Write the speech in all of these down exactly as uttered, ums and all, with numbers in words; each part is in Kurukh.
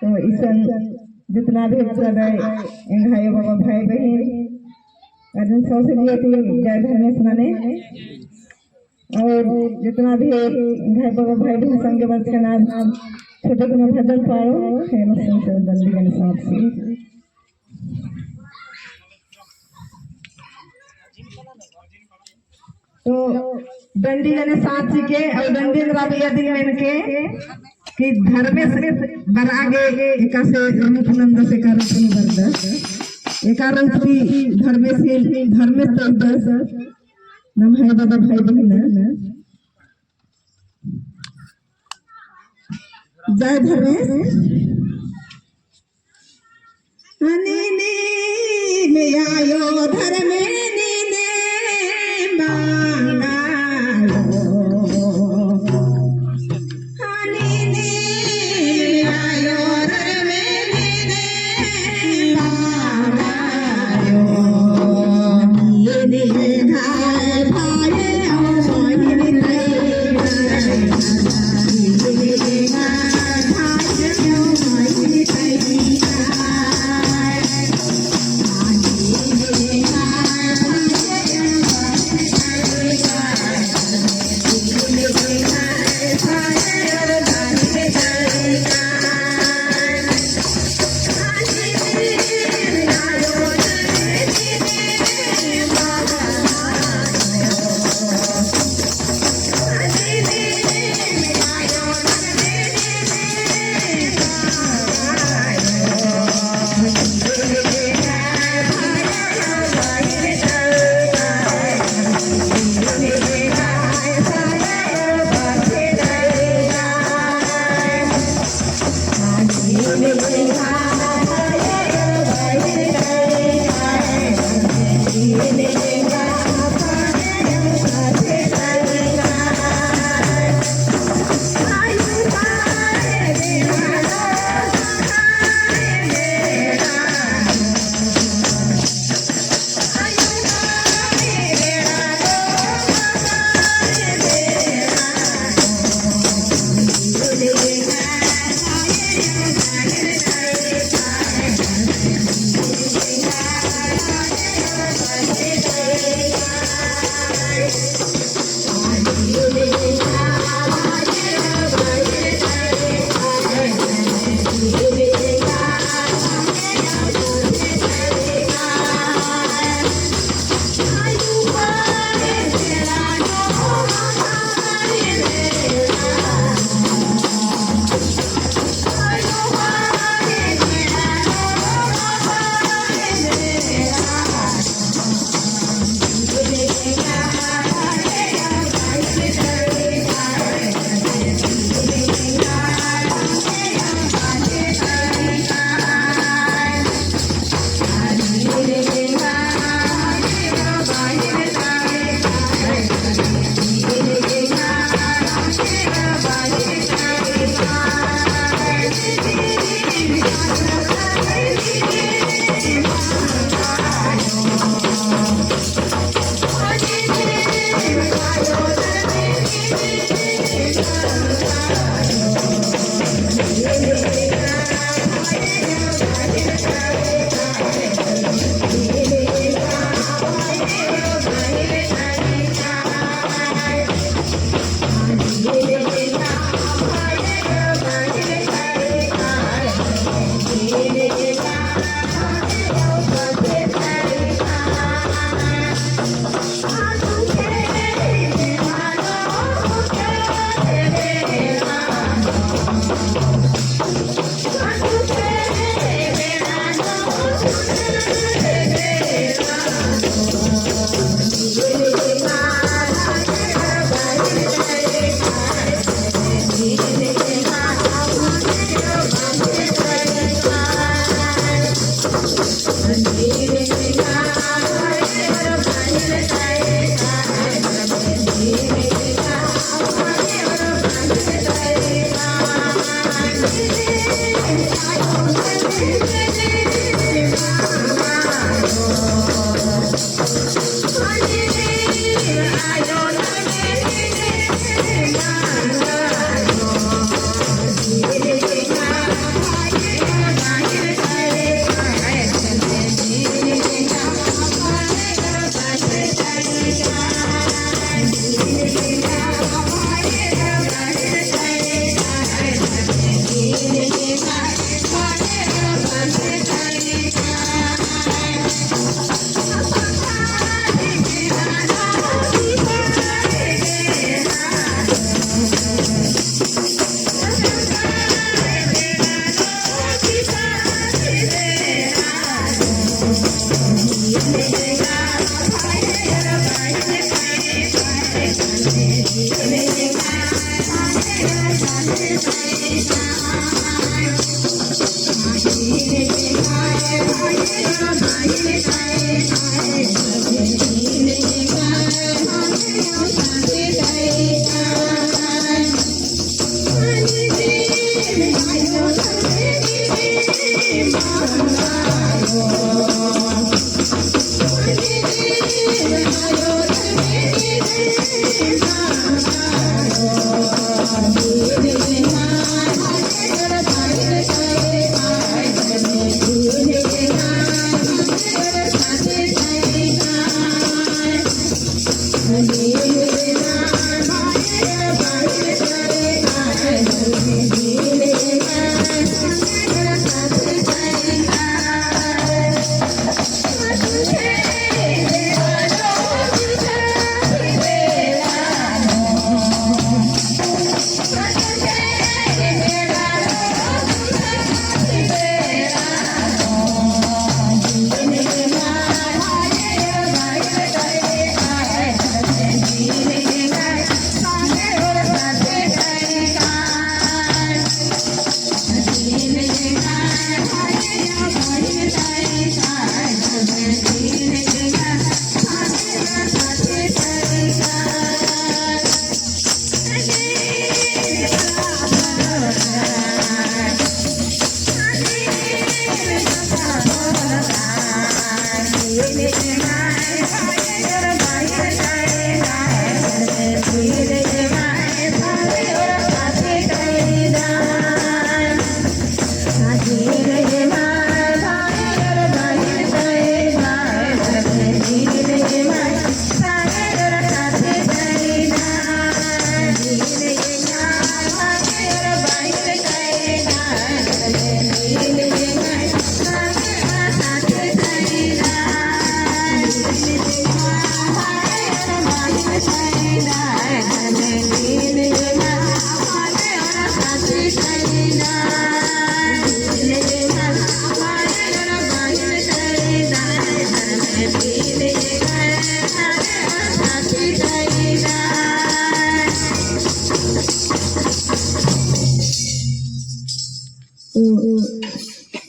तो इसन जितना भी सब है, एंग्है बाबा भाई बहिन, अदिन सौंसे जिया ती जय धर्मेस नने। और जितना भी एंग्है बाबा भाई बहिन संगे बरचकन, छोटे कोनो भजन पाड़ो, famous से डंडी गने साथ से। तो डंडी गने साथ चिके, और डंडी एन्दरा बई अदिन मेनके कि धर्मेस बरआ गे एकासे रूप नंदस, एका रूप नू बरदस, एका रूप ती धर्मेस ही, धर्मेस तइदस, नम्है बाबा भाई बहिन। जय धर्मेस।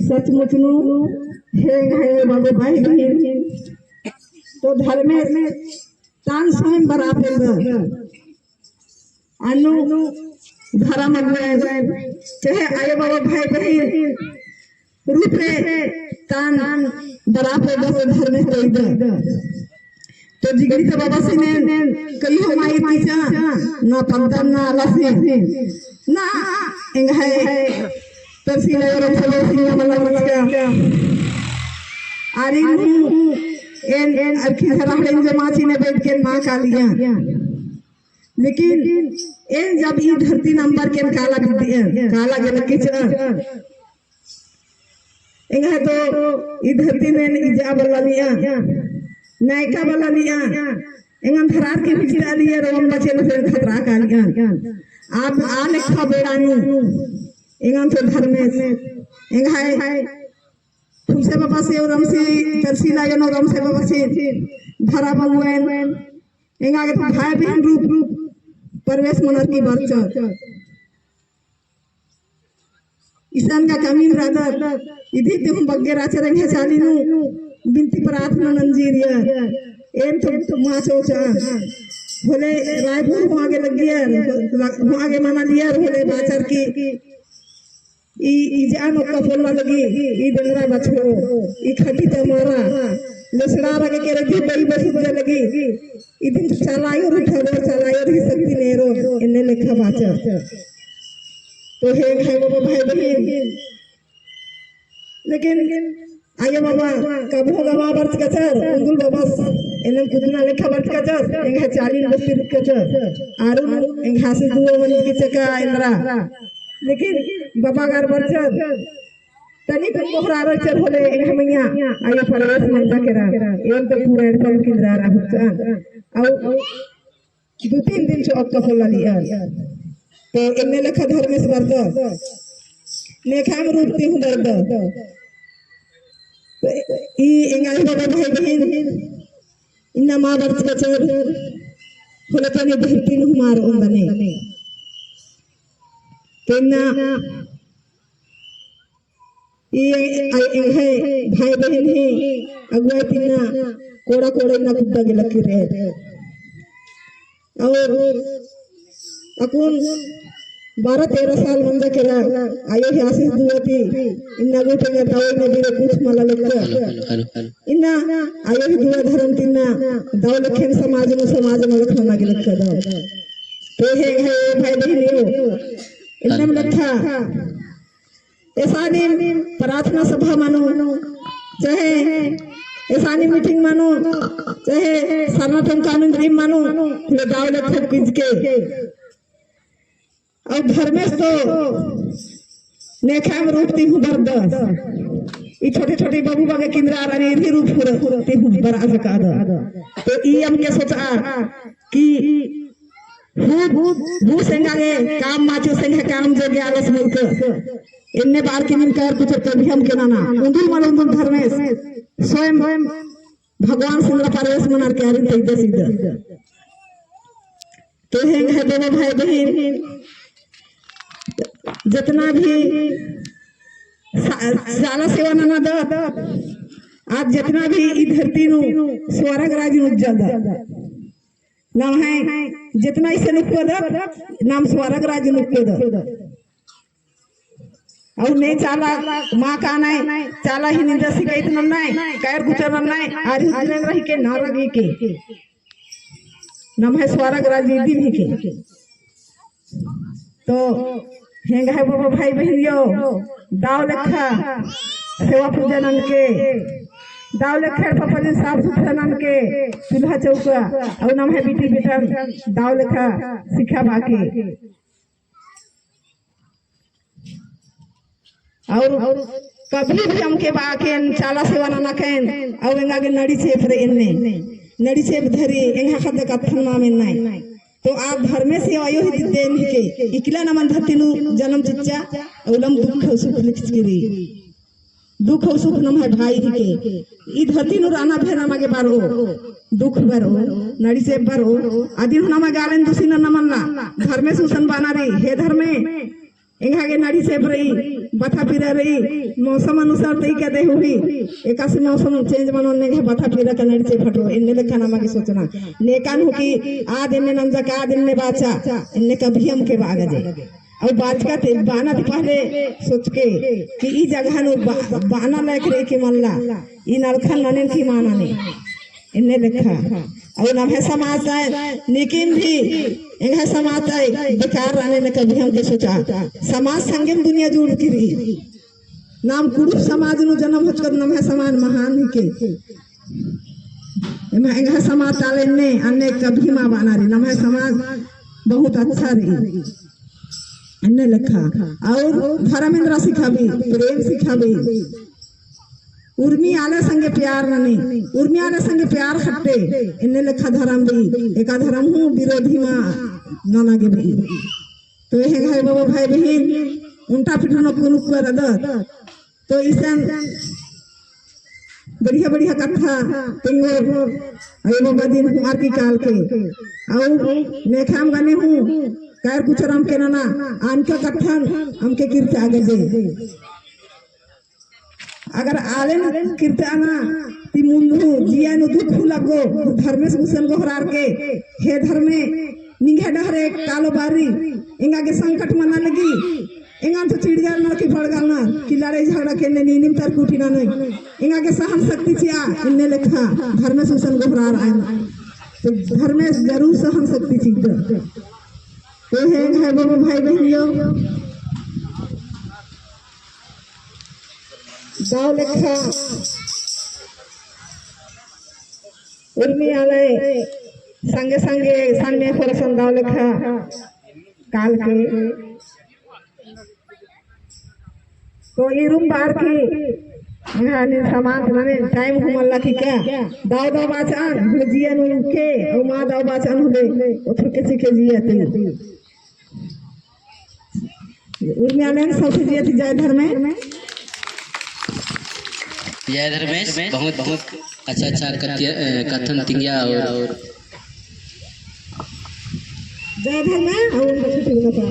सचमुच नू हे एंग्है बाबू भाई बहिन, तो धर्मेस तान स्वयं बराबर अन्नु धर्म अगुवन, चाहे आयो बाबा भाई बहिन रूपे तान बराबर बस धर्मेस तोइदर। तो जिगरी तो बाबासिन एन कई हूँ माई तीचा, ना पद्दन ना आलासिन, ना एंग्है तरसीला आयो रमसेबा सिंह मला मचका। आरिन हूँ एन, एन अरखी धरा हड़ेन जमा चिने बैठ के माँ कालिया। लेकिन एन जब ई धरती नंबर के काला बिद्दी, काला गेल किचन। एंग्है तो ई धरती में इजा बल्ला लिया, नायका बल्ला लिया, एंगन धरार के बिजता लिया, रोम बचे न फिर खतरा कालिया। आप आ लेखा बेड़ा नू, एंगन तो धर्मेस, एंग्है फुलसे बाबासिन रमसी, तरसीला आयो नू रमसे बाबासिन धर्म अगुवन, एंगा गे तो भाई बहिन रूप, रूप प्रवेश मनर की बरचर। इसन का कमी रअदर, इदी ते हूँ बग्गे रहचर एंग्है चाली नू बिनती प्रार्थना नंजर रई। एन तो माँ चोचा होले रायपुर हूँ आगे लग्गियर, हूँ आगे मना लियर होले बाचर की ई, इजा नू ओक्का पोल्ला लगी, ई डंगरा बछरो, ई खटी तमारा, लसड़ा रगे केरे दी बई बसुक लगी, इदिन चाला आयो रूप हरो, चाला आयो ही शक्ति नेरो, एन्ने लेखा बाचर। तो हे भाई बाबा भाई बहिन, लेकिन आयो बाबा कबहो गवा बरचकचर, उंगुल बाबस एन्ने कुदना लेखा बरचकचर, एंग्है चालिन बस्ती बरचकचर, आरुन एंग्है से दुआ मन की चका एन्दरा। लेकिन बाबा गर बरचर, तनी कुन मोहरा रहचर होले, एंग्है मइय्याँ आयो प्रवेश मंजा केरा, एन तो पूरा एड़पा किंदरा रहचर। अउ दू तीन दिन चो ओक्का पोल्ला लियर। तो एन्ने लेखा धर्मेस बरदर, नेखा में रूप ती हूँ बरदर। तो ई एंग्है बाबा भाई बहिन, इन्ना मा बरचकचर, होले तनी धरती नू हूँ मा रओन दने। तो इन्ना ई एंग्है भाई बहिन ही अगुवाई ती इन्ना कोड़ा कोड़ा इन्ना कुद्दा गे लगी रहे। और अक्कुन बारह तेरह साल मंजा केरा, आयो ही आशीष दुआ ती इन्ना गूटी गे दव इन्ना बीरो कुछ मला लेक्का। हेलो, हेलो, हेलो। इन्ना आयो ही दुआ धरम ती इन्ना दव लेखेन समाज नू, समाज नू रखना गे लेक्का दव। तो हे, हे भाई बहिन हो, इन्ना हेलो, हेलो। लेखा एसानी प्रार्थना सभा मनो, चाहे एसानी meeting मनो, चाहे सरना टोंका नू ड्रीम मनो, ले दव लेखा किजके। और धर्मेस तो नेखाम रूप ती हूँ बरदस। ई छोटे छोटे बाबू बाबे किंद्रा रानी इदी रूप ती हूँ बरआ सकादस। तो ई अमके सोचा कि हूँ, हूँ सेंगा गे काम माचो सेंगा काम जो गे आलस मुल्क। इन्ने बार की निम कर कुछ तभी अमके नना। उन्दुल मल उन्दुल धर्मेस। स्वयं भगवान सिंदरा परवेस मनर के आरिन तैदस इदस। तो हेंगा है दोनों भाई बहिन, जितना भी सा-, साला सेवा नना दत, आज जितना भी ई धरती नू स्वर्ग राज नू उज्जल दत। नम्है जितना इसे नुक्को दत, नाम स्वर्ग राज नुक्को दत। और ने चाला मा कानय, चाला ही निंदा सिकाइत नन्नय, कैर गुचर नन्नय, आर ही उज्जल रही के नारग ही के। नम्है स्वर्ग राज इदिन ही के। तो हेंगा है बाबा भाई बहिन यो, दव लेखा सेवा पूजा ननके, दव लेखा एड़पा पल्ली साफ सुथरा ननके, चूल्हा चौका, और नम्है बेटी बेटन दव लेखा सिखाबआ के। और कभी भी अमके बआ के चाला सेवा नना केन, और एंगा गे नड़ी चेप रई एन्ने, नड़ी चेप धरी, एंगा ख़द्द कत्थन मा मेन्नय। तो आ धर्मेस ही अयो ही दिद्दे एन ही के, इकला नमन धरती नू जनम चिच्चा, उल्लम दुख और सुख लिखचकी रई। दुख और सुख नम्है भाई ही के। ई धरती नू रअना भेर नमा गे बरओ, दुख बरओ, नड़ी चेप बरओ। अदिन हूँ नमा गे आलेन दुसिन नमन ला, धर्मेस गुसन बअना रई, हे धर्मे, एंगा गे नड़ी चेप रई, बथा पीरा रई, मौसम अनुसार तई का दे हुई, एकासे मौसम change मनो ने एंगा बथा पीरा का नड़ी चेप हटो, एन्ने लेखा नमा गे सोचना। नेकान हूँ कि आद एन्ने नंजका, आद एन्ने बाचा, एन्ने कभी अमके बआ गे जे। और बाचका ती, बअना ती पहले सोचके कि ई जगह नू बा-, बअना लायक रई कि मल्ला, ई नलखन ननेन कि मा नने। एन्ने लेखा। और नम्है समाज ताय, लेकिन भी एंग्है समाज ताय बेकार रअना ने कभी अमके सोचा। समाज संगेम दुनिया जुड़की रई। नाम कुँड़ुख़ समाज नू जनम होचकत नम्है समाज महान ही के। एम्है एंग्है समाज ताले ने अन्ने कभी मा बअना रई, नम्है समाज बहुत अच्छा रई। एन्ने लेखा। और धर्मेंद्र सिखाबई, प्रेम सिखाबई। उर्मी आले संगे प्यार ननी, उर्मी आले संगे प्यार खट्टे, एन्ने लेखा धरम बई, एका धरम हूँ विरोधी मा नना गे बई। तो हे भाई बाबा भाई बहिन, उन्टा पिटनो कुनुक कर दत। तो इसन बढ़िया बढ़िया कत्था तेंगोर अयो बाबा दिन हूँ आर की काल के। अउ नेखाम गने हूँ कैर कुचर अमके नना, अनका कत्थन अमके किर्ता गे जे। अगर आलेन किर्ता ना ती मुन्धु जिया नू दुख लग्गो, धर्मेस गुसन गोहरार के, हे धर्मे, निंग्है डहरे कालो बारी, एंगा गे संकट मना लगी, एंगा तो चिड़ियार ना कि भड़गाल ना कि लड़ाई झगड़ा के ने नीनिम तर कुटी ना नहीं, एंगा गे सहन शक्ति चिआ, इन्ने लेखा धर्मेस गुसन गोहरार आयन। तो धर्मेस जरूर सहन शक्ति चिअदय। तो हे भाई बाबा भाई बहिन यो, दव लेखा उर्मी आलय संगे संगे सन्ने खोरसन दव लेखा काल के। तो ई रूम बार की यहाँ ने समाप्त नने टाइम हूँ मल्ला की क्या? दव दव बाचन, जिया नू के, अउ मा दव बाचन होले, उथुर के चिके जिया ती। उर्मी आलयन सबसे जिया ती जय धर्मे। जय धर्मेस, बहुत, बहुत अच्छा, अच्छा कत्य-, अ, कत्थन तिंगिया और जय धर्मे, और उनको छुट्टी बता।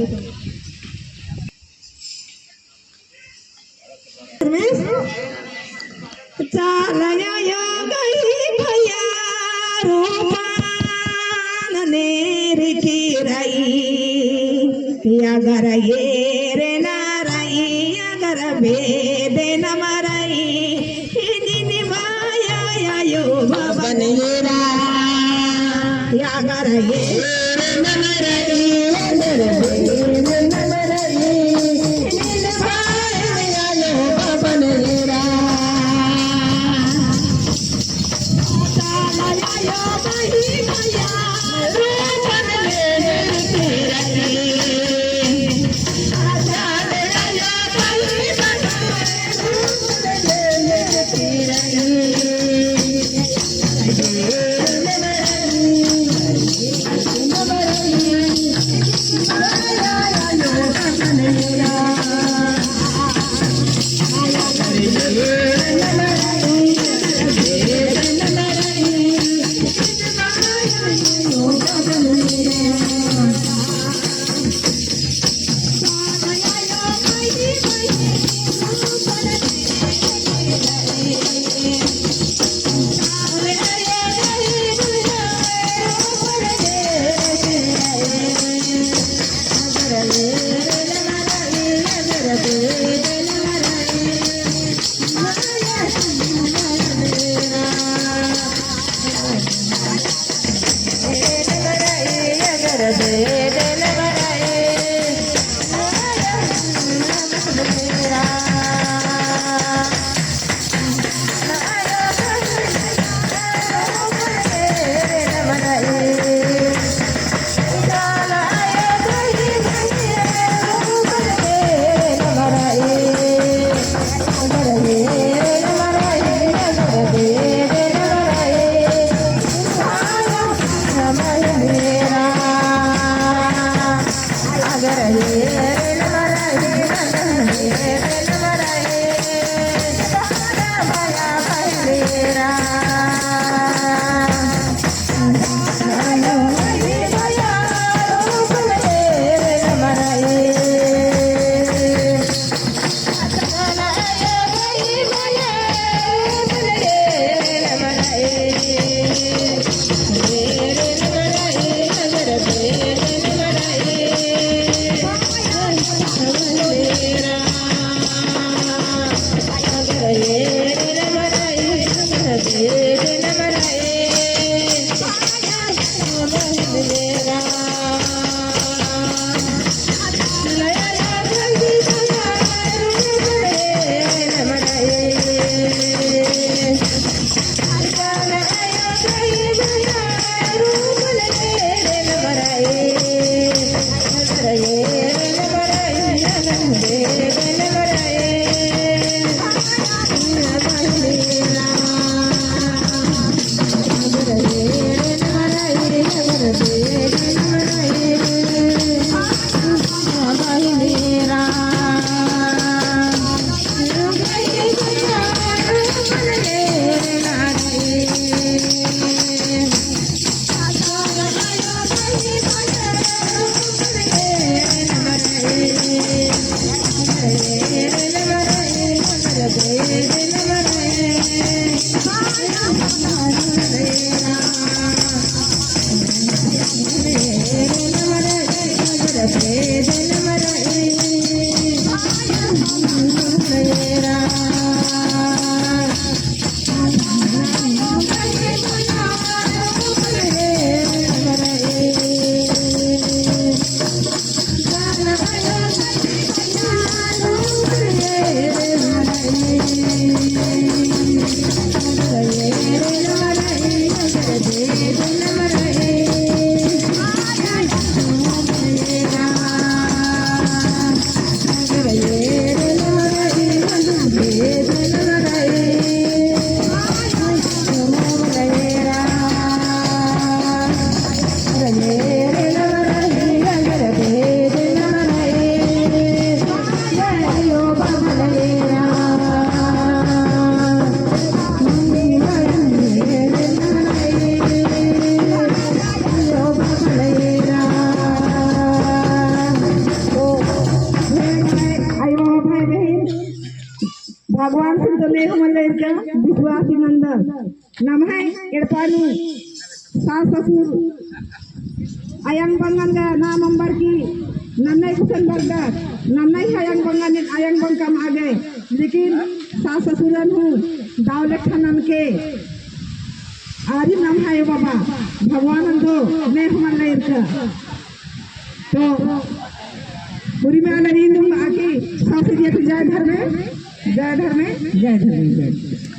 अगर एरे नमरई, अगर बेदे नमरई, इदिन बाया आयो बाबन एरा। अगर एरे नमरई, अगर बेदे नमरई, इदिन बाया आयो बाबन एरा। भगवान सिंह तो नेक मल्ला इरका विश्वासी नंदर। नम्है एड़पा नू सास ससुर अयंग बंगन गा नाम अम्बर की नन्नय गुसन बरदत, नन्नय हयंग बंगन, अयंग बंगम आगे, लेकिन सास ससुरन हूँ दव लेखा ननके आरिम नम्है बाबा, भगवानन दो ने हमन ले इरका। तो उर्मी आलर ईन हूँ आकी सास दिया जय धर्मे, जय धर्मे, जय धर्मे, जय।